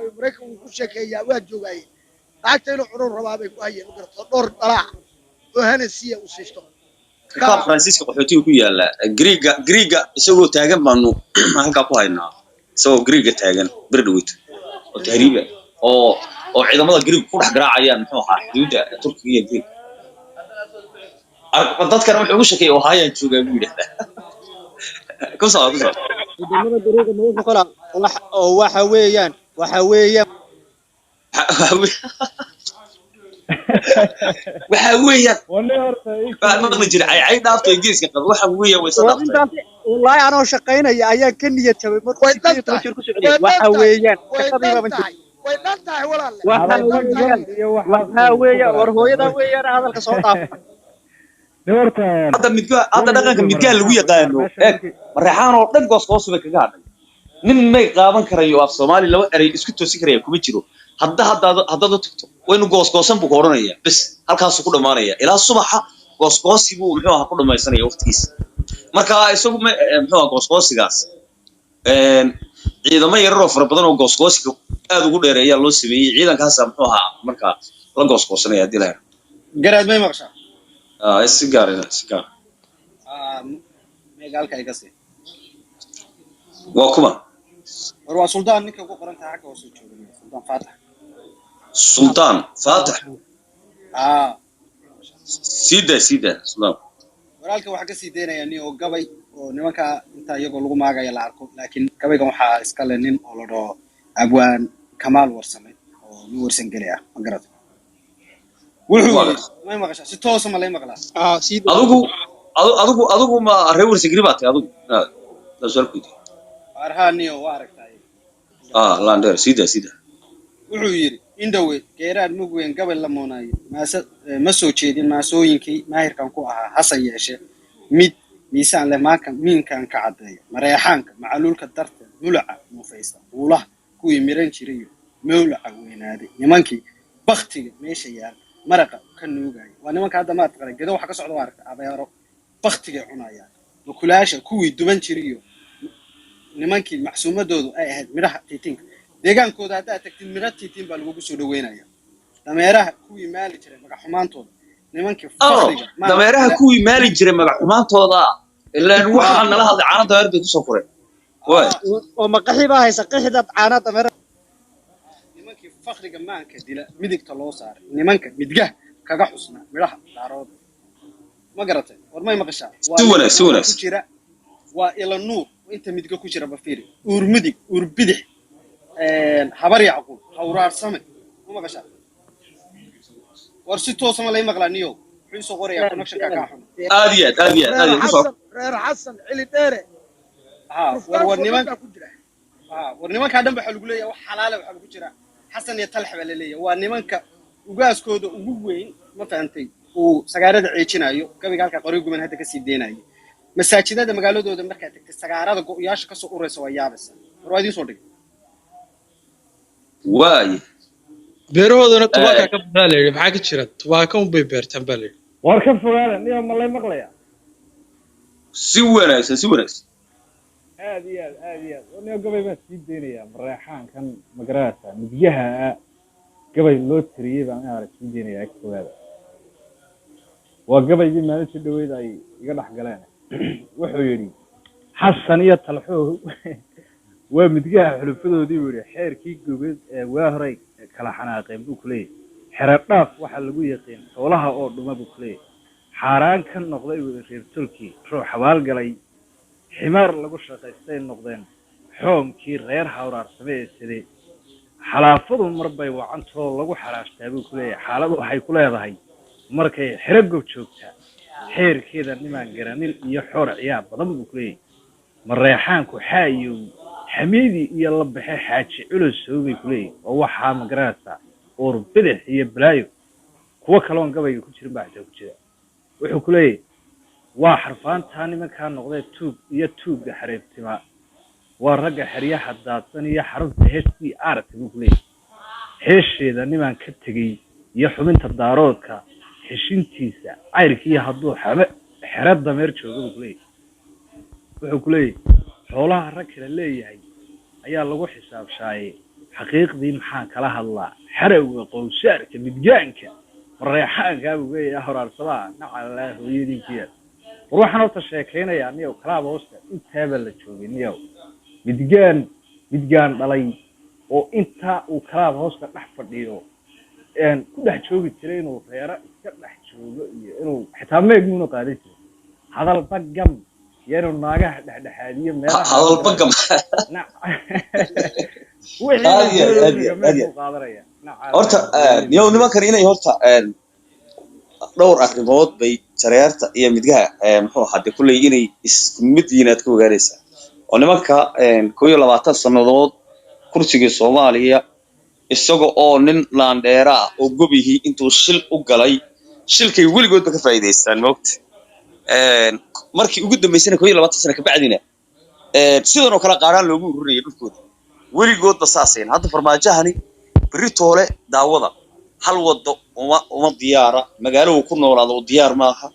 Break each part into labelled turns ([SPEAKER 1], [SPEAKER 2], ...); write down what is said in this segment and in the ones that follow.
[SPEAKER 1] Joogay Maraykan, wuu ku sheekeeyaa, waa joogaaye. Lacagta inuu cunuu rabaa bay ku hayeen, ma garato, dhowr dhalaac oo Hanasiya uu siisto.
[SPEAKER 2] Kaab Faransiiska qaxootiga ku yaala Griiga, Griiga isagoo taagan baanu halkaa ku haynaa, isagoo Griiga taagan beri dhaweyto oo tahriiba oo ciidamada Griig ku dhex garaacayaan, muxuu ahaa, xuduudda Turkiga iyo Griig. Dadkana wuxuu ugu sheekeeyay oo haayaan joogaa buu yidhahdaa. Ku soco, ku soco.
[SPEAKER 3] Ciidamada Gariiga ma wuxuu kalaa oo waxa weeyaan
[SPEAKER 2] Waxa weeyaan
[SPEAKER 4] Wanne horta
[SPEAKER 2] waxaan maqli jiray cay dhaafto Ingiriiska qaba. Waxa weeyaan way soo
[SPEAKER 3] War
[SPEAKER 2] dhaaftay.
[SPEAKER 3] Intaasi wallaahi anoo shaqaynaya ayaan ka niyad jabay markuu
[SPEAKER 1] Way
[SPEAKER 3] 18
[SPEAKER 1] dhan tahay,
[SPEAKER 3] jir ku socday.
[SPEAKER 1] Way
[SPEAKER 3] Waxa
[SPEAKER 1] dhan tahay,
[SPEAKER 3] weeyaan
[SPEAKER 1] way
[SPEAKER 3] shaqadii
[SPEAKER 1] dhan
[SPEAKER 3] baaban
[SPEAKER 1] tahay, way dhan tahay, walaalle.
[SPEAKER 3] Waxa
[SPEAKER 1] Way dhan tahay.
[SPEAKER 3] weeyaan
[SPEAKER 4] iyo
[SPEAKER 3] waxa weeyaan, war hooyadan weeyaan, hadalka soo dhaaf.
[SPEAKER 4] De horta
[SPEAKER 2] Hadda midgaa, hadda dhaqanka midgaa lagu yaqaano eeg, Mareexaan oo dhan goosgoosu bay kaga hadhay. Nin may qaadan karayo af Soomaali laba erey isku toosin karaya kuma jiro. Hadda haddaad u tagto, waynu goosgoosan buu ku odhanaya. Bes, halkaasuu ku dhammaanaya ilaa subaxa. Goosgoosi buu, muxuu ahaa, ku dhammaysanaya waqtigiisa. Marka isagu ma muxuu ahaa goosgoosigaas ciidamo yarar oo fara badan oo goosgoosiga aad ugu dheereeyaa loo sameeyey. Ciidankaasa, muxuu ahaa, markaa la goosgoosanaya haddii la helo.
[SPEAKER 5] Garaad, may maqashaa?
[SPEAKER 2] Ah, si gaar, si gaar.
[SPEAKER 5] Ah, meegaalka iga sii.
[SPEAKER 2] Waa kuma?
[SPEAKER 5] War waa Suldaan, ninka ugu qoran tahay xagga hoose jooga, Suldaan Faatax.
[SPEAKER 2] Sultaan Faatax.
[SPEAKER 5] Ah.
[SPEAKER 2] Sii daa, sii daa, Suldaan.
[SPEAKER 5] Walaalka waxaa kasii deynayaa nin oo gabay oo nimanka inta iyagoo lagu maagaya la arko, laakiin gabaygan waxaa iska le nin oo la dhaho Abwaan Kamaal Warsame oo nin Warsan geli ah, ma garata? Wuxuu
[SPEAKER 2] Waa
[SPEAKER 5] yidhi, may maqashaa? Si toosa ma lay maqlaa?
[SPEAKER 3] Ah, sii
[SPEAKER 2] Adigu ma reer Warsagri baa tahay adigu? Ah, su'aal ku weydiiyo.
[SPEAKER 5] Arhaa niyo, waa aragtaay.
[SPEAKER 2] Ah, landheer, sii daa, sii daa.
[SPEAKER 5] Wuxuu yidhi: "Indhowe geeraar mugweyn gabay la moonayo maase ma soo jeedin maasooyinkii maahirkan ku ahaa, hase yeeshee mid miisaan leh maanka miinkan ka caddeeya. Mareexaanka macaluulka darteed mulaca muufaysta, buulaha kuwii miran jirayo mawlaca weynaaday, nimankii baktiga meesha yaal maraqa ka nuugaya, waa nimanka hadda maad taqaana gedo waxa ka socda, waa aragta, abeero baktigay cunayaan, makulaasha kuwii duban jirayo, nimankii macsuumadoodu ay ahayd midhaha tiitiinka, deegaankooda haddaad tagtid midho tiitiin baa lagugu soo dhaweynaya, dameeraha kuwii maali jiray magac xumaantooda, nimankii
[SPEAKER 2] Oh,
[SPEAKER 5] fakriga maal
[SPEAKER 2] dameeraha kuwii maali jiray magac xumaantooda, ilaan waxaa nala hadlay caano dameer bay kusoo koreen waay.
[SPEAKER 3] Oo maqaxi baa haysa qixda caana dameer.
[SPEAKER 5] Nimankii fakriga maanka dila midigta loo saaray, nimanka midgaha kaga xusnaa midhaha daarooda, ma garatay? War may maqashaa? Waa
[SPEAKER 2] Si wanaag, si
[SPEAKER 5] nimanka
[SPEAKER 2] wanaagsan.
[SPEAKER 5] ku jira, waa ila nuur inta midga ku jira bafiiri, uur midig, uur bidix, Habar Yacquub Hawraarsame, ma maqashaa? War si toosa ma lay maqlaa niyow? Wuxuu isoo qorayaa connectionka kaa xun.
[SPEAKER 2] Aad iyo aad, aad iyo aad, aad iyo
[SPEAKER 1] Reer
[SPEAKER 2] aad, ku soco.
[SPEAKER 1] Xasan, reer Xasan Cili Dheere.
[SPEAKER 5] Ha, war war niman
[SPEAKER 1] baa ku jira.
[SPEAKER 5] Ha, war nimankaa dhan waxaa lagu leeyahay wax xalaale waxaa ku jira Xasan iyo Talx baa la leeyahay. Waa nimanka ugaaskooda ugu weyn, ma fahantay, uu sagaarada ceejinayo. Gabayga halkaa qoryo guban hadda kasii deynayo. Masaajidada magaaladooda markaad tagtay, sagaarada go-yaasha kasoo uraysa, waa yaabaysa. War waa idiin soo dhigay.
[SPEAKER 2] Waay.
[SPEAKER 6] Beerahoodana tubaaka ka baxdaa la yidhi. Maxaa ka jira? Tubaaka unbay beertaan baa la yidhi.
[SPEAKER 4] War ka fogaada niyo, ma lay maqlaya?
[SPEAKER 2] Si wanaagsan, si wanaagsan.
[SPEAKER 4] Aad iyo aad, aad iyo aad. Niyo, gabay baan sii deynayaa. Mareexaankan magaraysa midyaha ah, gabay loo tiriyey baan inaad sii deynayaa. Ka fogaada, waa gabaygii maalintii dhaweyd ay iga dhex galeen. Wuxuu yidhi: "Xasan iyo Talxuhu waa midgaha xulufadoodii," buu yidhi. "Xeerkii gobeed ee waa horay kala xanaaqeen," buu ku leeyahy. "Xero dhaaf waxaa lagu yaqiin xoolaha oo dhuma," buu ku leeyahy. "Xaaraan ka noqday," buu yidhi, "reer tolkii ruux xabaal galay, ximaar lagu shaqaystay noqdeen xoomkii reer Hawraarsame ee siday. Xalaafadu mar bay wacantoo lagu xaraashtaa," buu ku leeyahay. "Xaaladu waxay ku leedahay markay xero gob joogtaa, xeerkeeda nimaan garanin iyo xoor ciyaar badan," buu ku leeyahay. "Mareexaanku xaayow Xamiidi iyo la baxe Xaaji Culusow," bay ku leeyihin. Oo waxaa ma garanaysaa uur bidix iyo balaayo kuwo kaloon gabayga ku jirin baa xitaa ku jira. Wuxuu ku leeyahay: "Waa xarfaantaa nimankaa noqdee tuug iyo tuugga xariiftima, waa ragga xeryaha daadsan iyo xarunta HCR," buu ku leeyahay. "Xeesheeda nimaan ka tegey iyo xubinta daaroodka xeshintiisa cayrkiiyo hadduu xame xero dameer jooga," buu ku leeyahay. Wuxuu ku leeyahay: "Xoolaha rag kale leeyahay ayaa lagu xisaabshaaye." Xaqiiqdii maxaan kala hadlaa xarowga qowsaarka midgaanka mareexaankaa buu leeyahay horaarsadaha nacalaa hooyadiinkiya. War waxaan horta sheekaynayaa niyow kalaaba hoosta intaaba la joogay niyow midgaan midgaan dhalay oo intaa uu kalaaba hoosta dhex fadhiyo ku dhex joogi jiray inuu reero iska dhex joogo iyo inuu xitaa meeg muuna qaadan jiray hadalba gam iyo inuu naagaha dhexdhexaadiyo meelaha
[SPEAKER 2] Hadalba gam.
[SPEAKER 4] Wixii
[SPEAKER 2] Aad iyo aad, aad iyo aad,
[SPEAKER 4] meeg
[SPEAKER 2] aad iyo
[SPEAKER 4] buu qaadanaya.
[SPEAKER 2] Horta niyow nimankan inay horta dhowr arrimood bay jareerta iyo midgaha muxuu ahaa dee kulley inay isku mid yihiin aad ka ogaanaysaa, oo nimanka 21 sannadood kursigii Soomaaliya isaga oo nin laandheera ah oo gobihii intuu shil u galay, shilkay weligoodba ka faa'iidaystaan moogta. Markii ugu dambaysana 21 sano kabacdina sidan oo kale qaaraan loogu ururinayay dhulkooda, weligoodba saasayn. Hadda farmaajahani berri toole daawada hal wado uma diyaara, magaalo uu ku noolaado u diyaar maaha.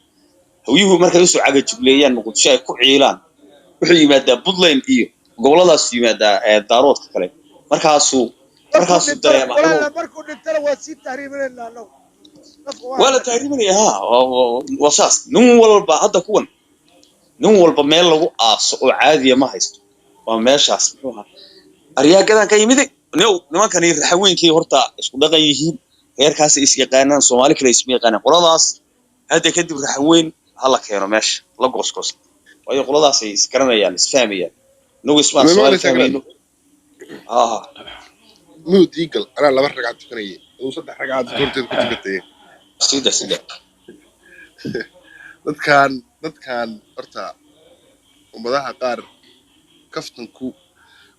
[SPEAKER 2] Hawyuhu markay usoo cagajugleeyaan Muqdisho ay ku ciilaan, wuxuu yimaadaa Puntland iyo gobolladaasu yimaadaa daaroodka kale, markaasuu dareemaa inuu
[SPEAKER 1] Walaala, markuu dhintana waa sii tahriibinaynaa annagu. Nafka
[SPEAKER 2] waa la tahriibinaya. Ha, waa saas. Nin walba hadda kuwan nin walba meel lagu aaso oo caadiya ma haysto. Waa meeshaas muxuu ahaa aryaagadan ka yimid new. Nimankani raxaweynkay horta isku dhaqan yihiin, reerkaasay is yaqaanaan, Soomaali kale isma yaqaanaan. Qoladaas hadda kadib raxaweyn ha la keeno meesha la goosgoosta, waayo qoladaasay isgaranayaan, isfahmayaan. Inagu ismaan
[SPEAKER 7] Ma
[SPEAKER 2] Soomaali
[SPEAKER 7] maqlaysaa?
[SPEAKER 2] fahmayno. Ha.
[SPEAKER 7] Mute eagle, anaa laba ragcad tukanayay, aduu saddex ragcad horteed ku tukatay.
[SPEAKER 2] Sida sida.
[SPEAKER 7] Dadkan horta ummadaha qaar kaftanku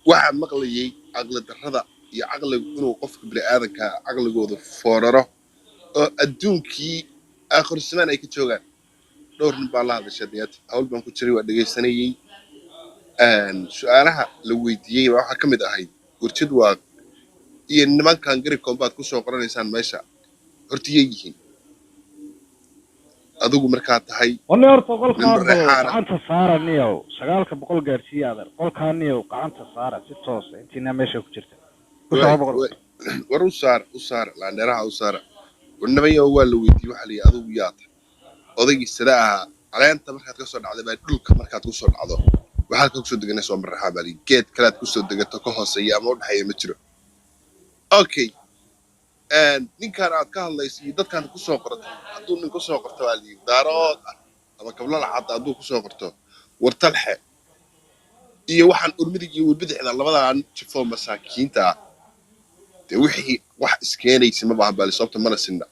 [SPEAKER 7] waxaa maqlayay caqli darrada iyo caqligu inuu qofka bini'aadanka caqligooda fooraro oo adduunkii aakhir samaan ay ka joogaan. Dhowr nin baa la hadashay dayaati, hawl baan ku jiray, waa dhegaysanayay. Su-aalaha la weydiiyey baa waxaa ka mid ahayd warjid waa iyo nimankan garibkoon baad kusoo qoranaysaan meesha hortiyay yihiin adigu markaa tahay
[SPEAKER 4] Wanni horta
[SPEAKER 7] nin
[SPEAKER 4] qolkaa bal
[SPEAKER 7] mareexaana.
[SPEAKER 4] Gacanta saara niyow, 900 gaarsiiya adeer qolkaa niyow, gacanta saara si toosa intiina meesha ku jirta ku soco 100.
[SPEAKER 7] War u saar, u saar laandheeraha, u saara. War nimanyo waa la weydiiyey, waxaa la yidhi adigu yaa tahay odaygii sada ahaa caleenta markaad kasoo dhacday baa dhulka markaad kusoo dhacdo waxaad ka kusoo deganaysa waa mareexaan baa la yidhi. Geed kalead kusoo degato ka hooseeya ama u dhexeeya ma jiro. Okay, ninkan aad ka hadlayso iyo dadkan kusoo qorto, hadduu nin kusoo qorto baa la yidhi daarood ah ama kabla lacadda hadduu kusoo qorto wartalxe iyo waxaan urmidig iyo warbidixda labadan jifoo masaakiinta ah dee wixii wax iskeenaysa ma baahan baa sababta mana sinna.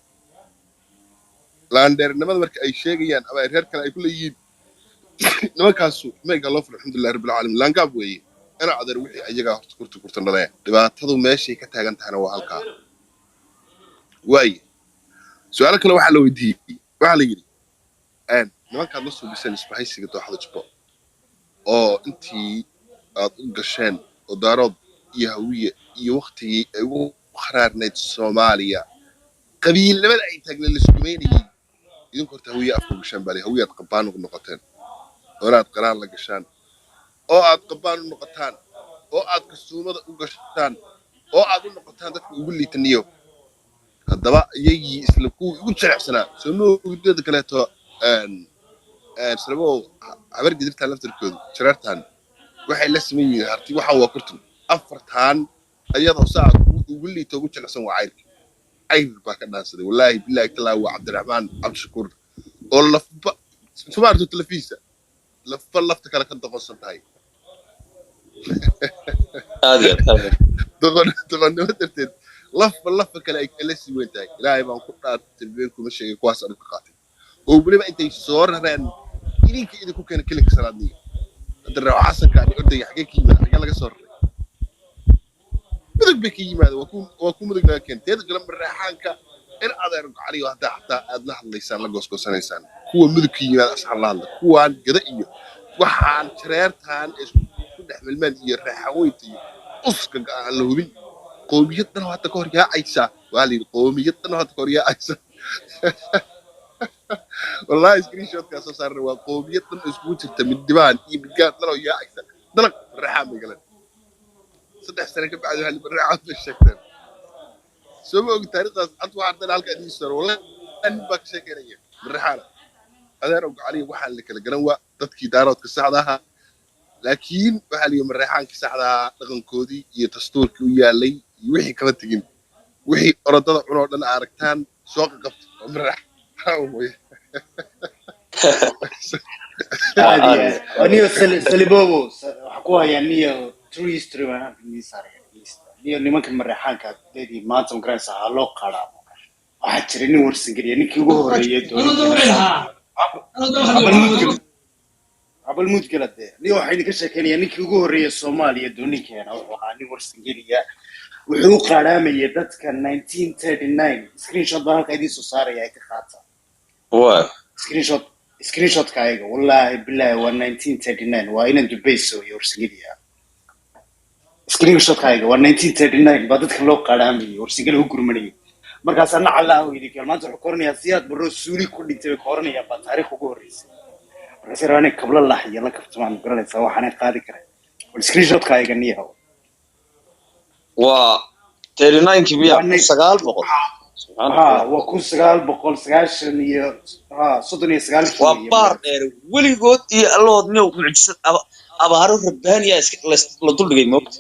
[SPEAKER 7] Laandheernimada marka ay sheegayaan ama ay reer kale ay ku leeyihiin nimankaasu meega loo furo, alxamdulillahi rabbil caalamiin, laangaab weeye ina adeer wixii ayagaa horta kurta kurtandhadeen. Dhibaatadu meeshay ka taagan tahana waa halkaa waaye. Su-aalo kale waxaa la weydiiyey, waxaa la yidhi nimankaad la suubiseen isbahaysiga dooxada jubbo oo intii aad u gasheen oo daarood iyo hawiye iyo waktigii ay ugu kharaarnayd Soomaaliya qabiilnimada ay taagnay la sugumaynayay, idinku horta hawiye afka gashaan baa la yidhi, hawiye aad qabaan ugu noqoteen oo inaad qaraar la gashaan oo aad qabaan u noqotaan oo aad kasuumada u gashaan oo aad u noqotaan dadka ugu liitaniyo. Haddaba iyagii isla kuwii ugu jilicsanaa soo ma ogdada kaleeto salamow habar gidirtaan laftarkoodu jareertaan waxay la siman yihiin harti waxaan waa kurtun afartaan ayadoo saa ugu liita ugu jilicsan waa cayrka. Cayr baa ka dhaansaday, wallaahi bilaahi talaa, waa Cabdiraxmaan Cabdishakuur oo lafba sumaarto telefiisa lafba lafta kale ka doqonsan tahay.
[SPEAKER 2] Aad iyo aad, aad iyo aad.
[SPEAKER 7] Doqonnimo darteed lafba lafba kale ay kala sii weyn tahay. Ilaahay baan ku dhaartay, been kuma sheegay, kuwaas aan ka qaatay oo weliba intay soo rareen idinka idinku keenay kelinka salaadniga. Hadda reer xasanka ani ordaya xagee ka yimaada, xagee laga soo raray? Mudug bay ka yimaada, waa ku mudug laga keenay. Teeda kale mareexaanka in adeer gocaliyo haddaa xataa aad la hadlaysaan la goosgoosanaysaan kuwa mudug ka yimaada asxaan la hadla, kuwaan gada iyo waxaan jareertaan ee isku dhex milmaan iyo reexaweynta iyo uska aan la hubin qowmiyad dhan oo hadda ka hor yaacaysa waa la yidhi, qowmiyad dhan oo hadda ka hor yaacaysa. Wallahi screenshotkaa soo saaran waa qowmiyad dhan oo iskugu jirta middibaan iyo midgaan dhan oo yaacaysa dalaq reexaan bay galeen. 3 sano ka bacdi waxaa Mareexaan bay sheegteen. Soo ma ogi taariikhdaas cad? Waxaan dhan halka idiin soo, wallahi nin baa ka sheekeynaya Mareexaana. Adeer og cali, waxaan la kala garan waa dadkii Daaroodka saxda ahaa, laakiin waxaa la yidhi Mareexaankii saxda ahaa dhaqankoodii iyo dastuurkii u yaalay iyo wixii kala tegin, wixii orodada cunoo dhan aragtaan soo qaqabta oo Mareexaan mooye.
[SPEAKER 5] Aad iyo aad waa niyo Salibobo, waxaa ku hayaa niyo true history baan halkan idiin saaraya. Niyo nimankan Mareexaanka aad leedihiin maanta, ma garanaysaa, ha loo qaraabo. Waxaa jira nin Warsangeliya, ninkii ugu horreeyay dooni Cabalmudgala dee. Nin waxaa idinka sheekeynaya ninkii ugu horreeyay Soomaaliya dooni keena wuxuu ahaa nin Warsangeliya. Wuxuu u qaadhaamayay dadka 1939. Screenshot baan halka idiin soo saaraya, ay ka qaata.
[SPEAKER 2] Waa
[SPEAKER 5] Screenshotka ayaga, wallaahi billahi, waa 1939, waa inan Dubayso iyo Warsangeliya. Screenshotka ayaga waa 1939 baa dadka loo qaadhaamayay, Warsangeli u gurmanayay. Markaasaa nacala ah idinka maanta wuxuu koranayaa Siyaad Barro suuli ku dhintay bay koranayaan, baa taariikh ugu horreysay. Markaasay rabaan inay kablo lax iyo la kaftamaan, garanaysaa, waxaanay qaadi kareen. Bal screenshotka ayaga niyahow.
[SPEAKER 2] Waa 39-kii miya?
[SPEAKER 5] Waa
[SPEAKER 2] 1900, subxaan
[SPEAKER 5] ha
[SPEAKER 2] Allah.
[SPEAKER 5] Waa 1990 iyo ha 39-kii.
[SPEAKER 2] Waa
[SPEAKER 5] weeye
[SPEAKER 2] baar
[SPEAKER 5] magaratay.
[SPEAKER 2] Dheer weligood iyo allahood niyow mucjisad abaaro rabbaaniya iska la duldhigay, moogta.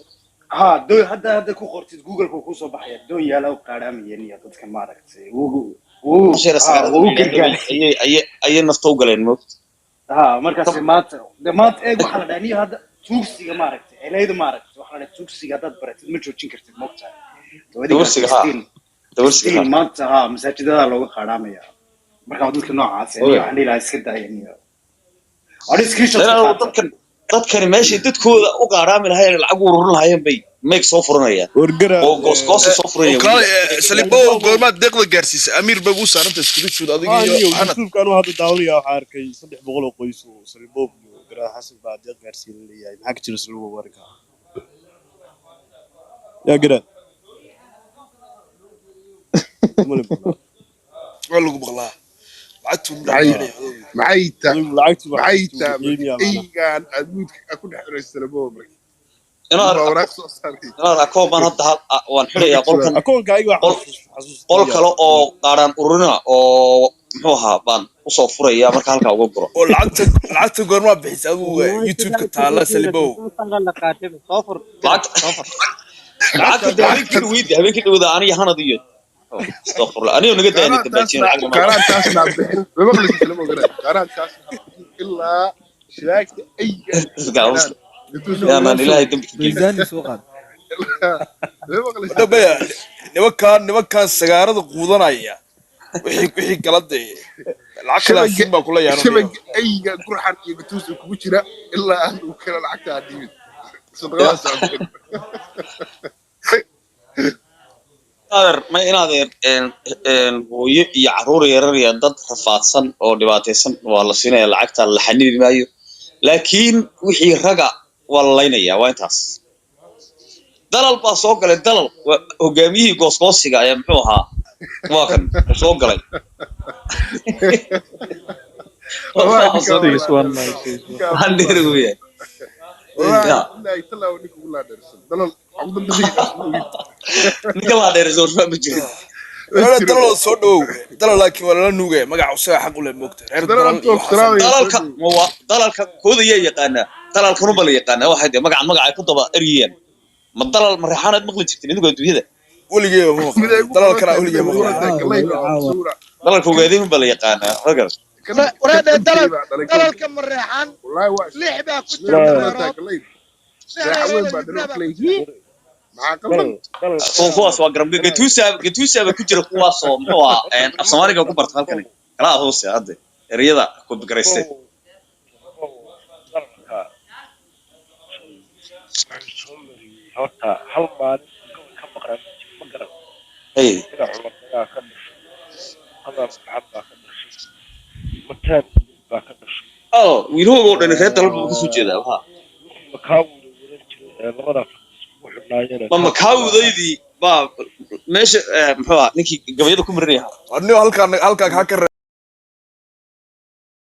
[SPEAKER 5] Ha doo hadda ku qortid Google-ka wuu kusoo baxaya doon yaala u qaadhaamayeen iyo dadka, maaragtay, wuu
[SPEAKER 2] Masheera
[SPEAKER 5] ha
[SPEAKER 2] sagaarada
[SPEAKER 5] wuu
[SPEAKER 2] la yidhaahdo
[SPEAKER 5] gargaar.
[SPEAKER 2] Bay ayay nafta u galeen, moogta.
[SPEAKER 5] Ha markaas maanta de maanta eeg, waxaa la dhaha niyo hadda tuugsiga, maaragtay, elayda, maaragtay, waxaa la dhaha tuugsiga haddaad baratid ma joojin kartid, moogtahay. Adiga
[SPEAKER 2] Dawarsiga ha.
[SPEAKER 5] still
[SPEAKER 2] Dawarsiga ha.
[SPEAKER 5] Still maanta ha masaajidada looga qaadhaamaya. Marka waa dadka noocaas niyo waxaan dhihi lahaa iska daaya niyo ani screenshot ka
[SPEAKER 2] Lana
[SPEAKER 5] qaata.
[SPEAKER 2] Dadkani meeshay dadkooda u qaaraami lahaayeen, lacag u ururin lahaayeen, bay meeg soo furanayaan
[SPEAKER 8] Wargaraad
[SPEAKER 2] oo goosgoosi soo furanayaan
[SPEAKER 9] Okaale.
[SPEAKER 2] weliba.
[SPEAKER 9] Salibow, goormaad deeqda gaarsiisay? Amiir bay u saaranta screenshot adiga
[SPEAKER 8] haa
[SPEAKER 9] iyo
[SPEAKER 8] niyo
[SPEAKER 9] Hanad.
[SPEAKER 8] YouTube-ka anuu hadda daawanaya, waxaa arkay 300 oo qoys oo Salibob iyo Garaad Xasan baa deeq gaarsiin leeyahay. Maxaa ka jira, Salibob, arrinkaa yaa Garaad? Male maqlaa?
[SPEAKER 9] Waa lagu maqlaa, lacagtu
[SPEAKER 7] Maxay maxay ta
[SPEAKER 8] Adigu lacagtii baa
[SPEAKER 7] maxay
[SPEAKER 8] xasuusta
[SPEAKER 7] taa
[SPEAKER 8] uu bixiyey miyaa macnaha?
[SPEAKER 7] Eygaan aad muudka ku dhex xiraysa Salabo, marka
[SPEAKER 2] Inaad
[SPEAKER 7] baa waraaq soo saaray.
[SPEAKER 2] Inaad akoon baan hadda waan xidhayaa qolkan.
[SPEAKER 8] Akoonka ayaga waa
[SPEAKER 2] Qol
[SPEAKER 8] xasuustay
[SPEAKER 2] qol
[SPEAKER 8] miyaa?
[SPEAKER 2] Kale oo qaaraan ururina oo muxuu ahaa baan usoo furaya marka halkaa uga guro.
[SPEAKER 9] Oo lacagta goormaa bixisay adigu YouTube-ka taala, Salibow?
[SPEAKER 2] Lacagta lacagta de habeenkii dhaweydi, habeenkii dhawada aniga Hanad iyo, astaqfirullah, aniga naga daayna
[SPEAKER 7] Kaaraan
[SPEAKER 2] dambaajin
[SPEAKER 7] taasna
[SPEAKER 2] lacag lama
[SPEAKER 7] kaaraan taasna bixin, ma maqlaysid, Salamo? Garaad kaaraan taasna bixin ilaa shiraagta eyga ay ku keenaan Gatuuso.
[SPEAKER 2] Yaanaan ilaahay dambi ka gelin.
[SPEAKER 10] Miisaani soo qaad.
[SPEAKER 7] Ma maqlaysid?
[SPEAKER 9] Wadhabaya nimankaan sagaarada quudanaya, wixii kala dee lacag kale
[SPEAKER 7] Shabaga
[SPEAKER 9] siin baa kula yaaranaya.
[SPEAKER 7] Shabaga eyga Gurxan iyo Gatuuso kugu jira ilaa aan uu keeno lacagta aan dhiibin sadaqadaas aan bixin.
[SPEAKER 2] Adeer, ma inaadeer een een hooyo iyo caruur yarar iyo dad rafaadsan oo dhibaataysan waa la siinaya lacagta, la xanidi maayo, laakiin wixii raga waa la laynaya. Waa intaas. Dalal baa soo galay, dalal waa hogaamiyihii goosgoosiga ayaa muxuu ahaa, waa kan uu soo galay.
[SPEAKER 7] Wallahi ninkaa waa
[SPEAKER 10] Six one
[SPEAKER 7] laadheersan.
[SPEAKER 10] nine six one.
[SPEAKER 7] Ninkaa waa
[SPEAKER 2] Waxaan dheeri
[SPEAKER 7] laadheersan.
[SPEAKER 2] weeyaan.
[SPEAKER 7] Wallahi
[SPEAKER 2] Ya
[SPEAKER 7] billahi talaa waa ninka ugu laadheersan dalal caqdada dhiigaas ma ogid.
[SPEAKER 2] Ninka laa dheeraysa warfaa ma jirin.
[SPEAKER 7] Ma
[SPEAKER 9] Reer
[SPEAKER 7] jiro.
[SPEAKER 9] Dalal soo dhawow. Dalal laakiin waa lala nuugaya magaca, isaga xaq u leh, moogta, reer
[SPEAKER 7] Dalal
[SPEAKER 9] Dalal
[SPEAKER 7] abtu
[SPEAKER 9] iyo waxaas.
[SPEAKER 7] salaamaya, soo
[SPEAKER 2] Dalalka
[SPEAKER 7] dhawow.
[SPEAKER 2] ma waa dalalka kooda yaa yaqaanaa, dalalkanunba la yaqaanaa. Waxay dee magacan magaca ay ku daba eryayaan, ma dalal Mareexaanaad maqli jirtin idinku adduunyada?
[SPEAKER 9] Weligeyba ma
[SPEAKER 7] Mid ay
[SPEAKER 9] maqlay
[SPEAKER 7] ugu qoran
[SPEAKER 9] dalalkana
[SPEAKER 7] tahay, mid
[SPEAKER 9] weligey
[SPEAKER 7] ay
[SPEAKER 9] ma
[SPEAKER 7] ugu qoran
[SPEAKER 9] maqlay.
[SPEAKER 7] tahay
[SPEAKER 10] Caawa
[SPEAKER 7] gallayda
[SPEAKER 10] weli
[SPEAKER 7] oo
[SPEAKER 10] caawa.
[SPEAKER 7] suura.
[SPEAKER 2] Dalalka ogaadeen baa la yaqaanaa raggas.
[SPEAKER 7] Kan kan
[SPEAKER 1] Waraadhe
[SPEAKER 7] MK
[SPEAKER 1] dalal
[SPEAKER 7] baa dhalay kowda.
[SPEAKER 1] dalalka Mareexaan
[SPEAKER 7] Wallahi waa
[SPEAKER 1] lix baa ku
[SPEAKER 7] mid ay
[SPEAKER 1] jirta
[SPEAKER 7] ugu qoran tahay
[SPEAKER 1] reerood
[SPEAKER 7] gallayda
[SPEAKER 1] lix
[SPEAKER 7] reexa
[SPEAKER 1] reerood
[SPEAKER 7] weyn
[SPEAKER 1] oo
[SPEAKER 7] baa
[SPEAKER 1] Yugraa
[SPEAKER 7] dhalay
[SPEAKER 1] baa
[SPEAKER 7] klay
[SPEAKER 1] ku jira.
[SPEAKER 7] Maxaa qaldan?
[SPEAKER 2] Kuwaas waa garam gatuusa, gatuusa ba ku jira kuwaas oo muxuu ahaa af Soomaaliga ku barta halkani kala hoose hadde ereyada ku bigraystay.
[SPEAKER 11] Horta hal maalin gobol ka maqnaa ma garan.
[SPEAKER 2] Hey.
[SPEAKER 11] Dhinac Cumar baa ka dhashay, Qadar Maxamed baa ka dhashay, Mataan baa ka dhashay.
[SPEAKER 2] Oh, wiilahooga oo dhan reer dalal buu kasoo jeedaa waxa.
[SPEAKER 11] Makaawuda waran jiray ee labada iskugu xidhnaayeen.
[SPEAKER 2] Ma makaawudaydii baa meesha muxuu ahaa ninkii gabayada ku marinaya?
[SPEAKER 9] Anigo halkaan halkaa ka